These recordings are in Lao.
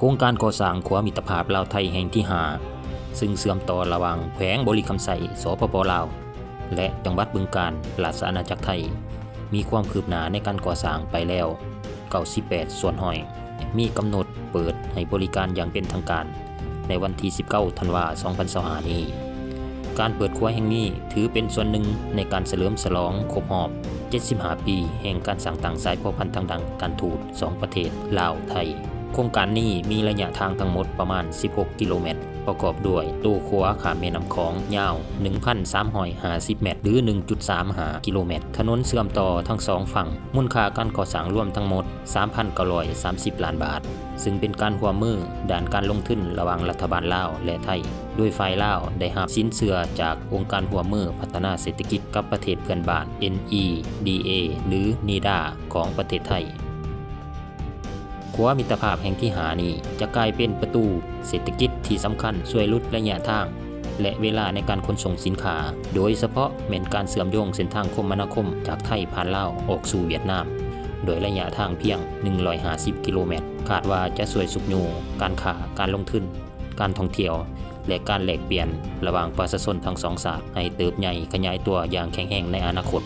ໂຄງການກໍ່ສ້າງຂົວມິດຕະພາບລາວ-ໄທແຫ່ງທີຫ້າ ຊຶ່ງເຊື່ອມຕໍ່ລະຫວ່າງແຂວງບໍລິຄຳໄຊ ສປປ ລາວ ແລະ ຈັງຫວັດບຶງການ ລາຊະອານາຈັກໄທ ມີຄວາມຄືບໜ້າໃນການກໍ່ສ້າງໄປແລ້ວ ເກົ້າສິບແປດສ່ວນຮ້ອຍ, ມີກຳນົດເປີດໃຫ້ບໍລິການຢ່າງເປັນທາງການໃນວັນທີສິບເກົ້າ ທັນວາ ສອງພັນຊາວຫ້ານີ້. ການເປີດຂົວແຫ່ງນີ້ຖືເປັນສ່ວນໜຶ່ງໃນການສະເຫຼີມສະຫຼອງຄົບຮອບເຈັດສິບຫ້າປີແຫ່ງການສ້າງຕັ້ງສາຍພົວພັນທາງດ້ານການທູດສອງປະເທດລາວ-ໄທ. ໂຄງການນີ້ມີໄລຍະທາງທັງໝົດປະມານສິບຫົກກິໂລແມັດ, ປະກອບດ້ວຍໂຕຂົວຂ້າມແມ່ນ້ຳຂອງຍາວໜຶ່ງພັນສາມຮ້ອຍຫ້າສິບແມັດ ຫຼື ໜຶ່ງຈຸດສາມຫ້າກິໂລແມັດ, ຖະໜົນເຊື່ອມຕໍ່ທັງສອງຝັ່ງ, ມູນຄ່າການກໍ່ສ້າງລວມທັງໝົດສາມພັນເກົ້າຮ້ອຍສາມສິບລ້ານບາດ, ຊຶ່ງເປັນການຮ່ວມມືດ້ານການລົງທຶນລະຫວ່າງລັດຖະບານລາວ ແລະ ໄທ, ໂດຍຝ່າຍລາວໄດ້ຮັບສິນເຊື່ອຈາກອົງການຮ່ວມມືພັດທະນາເສດຖະກິດກັບປະເທດເພື່ອນບ້ານ ເອັນ ອີ ດີ ເອ ຫຼື NEDA ຂອງປະເທດໄທ. ຂົວມິດຕະພາບແຫ່ງທີຫ້ານີ້ຈະກາຍເປັນປະຕູເສດຖະກິດທີ່ສຳຄັນ ຊ່ວຍຫຼຸດໄລຍະທາງ ແລະ ເວລາໃນການຂົນສົ່ງສິນຄ້າ, ໂດຍສະເພາະແມ່ນການເຊື່ອມໂຍງເສັ້ນທາງຄົມມະນາຄົມຈາກໄທຜ່ານລາວອອກສູ່ຫວຽດນາມ ໂດຍໄລຍະທາງພຽງໜຶ່ງຮ້ອຍຫ້າສິບກິໂລແມັດ, ຄາດວ່າຈະຊ່ວຍຊຸກຍູ້ການຄ້າ, ການລົງທຶນ, ການທ່ອງທ່ຽວ ແລະ ການແລກປ່ຽນລະຫວ່າງປະຊາຊົນທັງສອງຊາດໃຫ້ເຕີບໃຫຍ່ຂະຫຍາຍຕົວຢ່າງແຂງແຮງໃນອະນາຄົດ.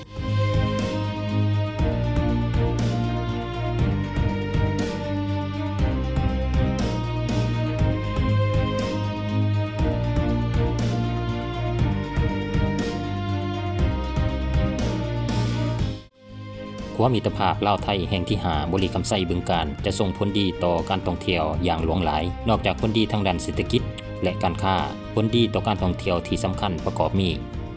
ຂົວມິດຕະພາບລາວ-ໄທແຫ່ງທີຫ້າ ບໍລິຄຳໄຊ ບຶງການ ຈະສົ່ງຜົນດີຕໍ່ການທ່ອງທ່ຽວຢ່າງຫຼວງຫຼາຍ. ນອກຈາກຜົນດີທາງດ້ານເສດຖະກິດ ແລະ ການຄ້າ, ຜົນດີຕໍ່ການທ່ອງທ່ຽວທີ່ສຳຄັນປະກອບມີ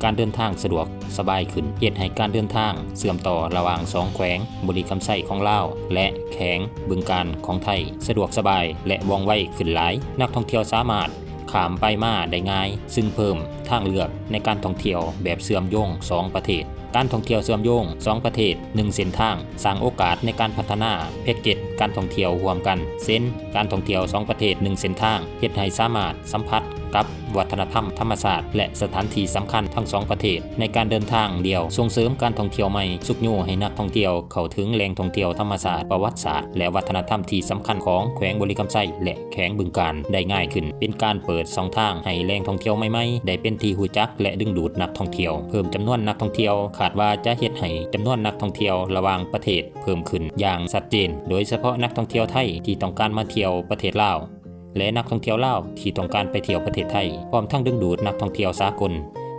ການເດີນທາງສະດວກສະບາຍຂຶ້ນ, ເຮັດໃຫ້ການເດີນທາງເຊື່ອມຕໍ່ລະຫວ່າງສອງແຂວງບໍລິຄຳໄຊຂອງລາວ ແລະ ແຂວງບຶງການຂອງໄທ ສະດວກສະບາຍ ແລະ ວ່ອງໄວຂຶ້ນຫຼາຍ. ນັກທ່ອງທ່ຽວສາມາດຂ້າມໄປມາໄດ້ງ່າຍ, ຊຶ່ງເພີ່ມທາງເລືອກໃນການທ່ອງທ່ຽວແບບເຊື່ອມໂຍງສອງປະເທດ. ການທ່ອງທ່ຽວເຊື່ອມໂຍງສອງປະເທດໜຶ່ງເສັ້ນທາງ ສ້າງໂອກາດໃນການພັດທະນາແພັກເກັດການທ່ອງທ່ຽວຮ່ວມກັນ, ເຊັ່ນ ການທ່ອງທ່ຽວສອງປະເທດໜຶ່ງເສັ້ນທາງ ເຮັດໃຫ້ສາມາດສຳຜັດກັບວັດທະນະທຳທຳມະຊາດ ແລະ ສະຖານທີ່ສຳຄັນທັງສອງປະເທດໃນການເດີນທາງດຽວ, ສົ່ງເສີມການທ່ອງທ່ຽວໃໝ່, ຊຸກຍູ້ໃຫ້ນັກທ່ອງທ່ຽວເຂົ້າເຖິງແຫຼ່ງທ່ອງທ່ຽວທຳມະຊາດ, ປະຫວັດສາດ ແລະ ວັດທະນະທຳທີ່ສຳຄັນຂອງແຂວງບໍລິຄຳໄຊ ແລະ ແຂວງບຶງການໄດ້ງ່າຍຂຶ້ນ, ເປັນການເປີດຊ່ອງທາງໃຫ້ແຫຼ່ງທ່ອງທ່ຽວໃໝ່ໆໄດ້ເປັນທີ່ຮູ້ຈັກ ແລະ ດຶງດູດນັກທ່ອງທ່ຽວ, ເພີ່ມຈຳນວນນັກທ່ອງທ່ຽວ, ຄາດວ່າຈະເຮັດໃຫ້ຈຳນວນນັກທ່ອງທ່ຽວລະຫວ່າງປະເທດເພີ່ມຂຶ້ນຢ່າງຊັດເຈນ, ໂດຍສະເພາະນັກທ່ອງທ່ຽວໄທທີ່ຕ້ອງການມາທ່ຽວປະເທດລາວ ແລະ ນັກທ່ອງທ່ຽວລາວທີ່ຕ້ອງການໄປທ່ຽວປະເທດໄທ, ພ້ອມທັງດຶງດູດນັກທ່ອງທ່ຽວສາກົນ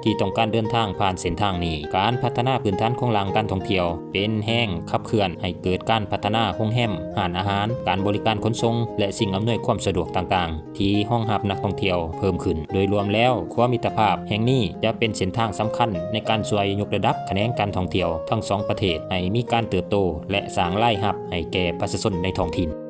ທີ່ຕ້ອງການເດີນທາງຜ່ານເສັ້ນທາງນີ້. ການພັດທະນາພື້ນຖານໂຄງລ່າງການທ່ອງທ່ຽວ ເປັນແຮງຂັບເຄື່ອນໃຫ້ເກີດການພັດທະນາໂຮງແຮມ, ຮ້ານອາຫານ, ການບໍລິການຂົນສົ່ງ ແລະ ສິ່ງອຳນວຍຄວາມສະດວກຕ່າງໆ ທີ່ຮອງຮັບນັກທ່ອງທ່ຽວເພີ່ມຂຶ້ນ. ໂດຍລວມແລ້ວ, ຂົວມິດຕະພາບແຫ່ງນີ້ຈະເປັນເສັ້ນທາງສຳຄັນໃນການຊ່ວຍຍົກລະດັບຂະແໜງການທ່ອງທ່ຽວທັງສອງປະເທດ ໃຫ້ມີການເຕີບໂຕ ແລະ ສ້າງລາຍຮັບໃຫ້ແກ່ປະຊາຊົນໃນທ້ອງຖິ່ນ.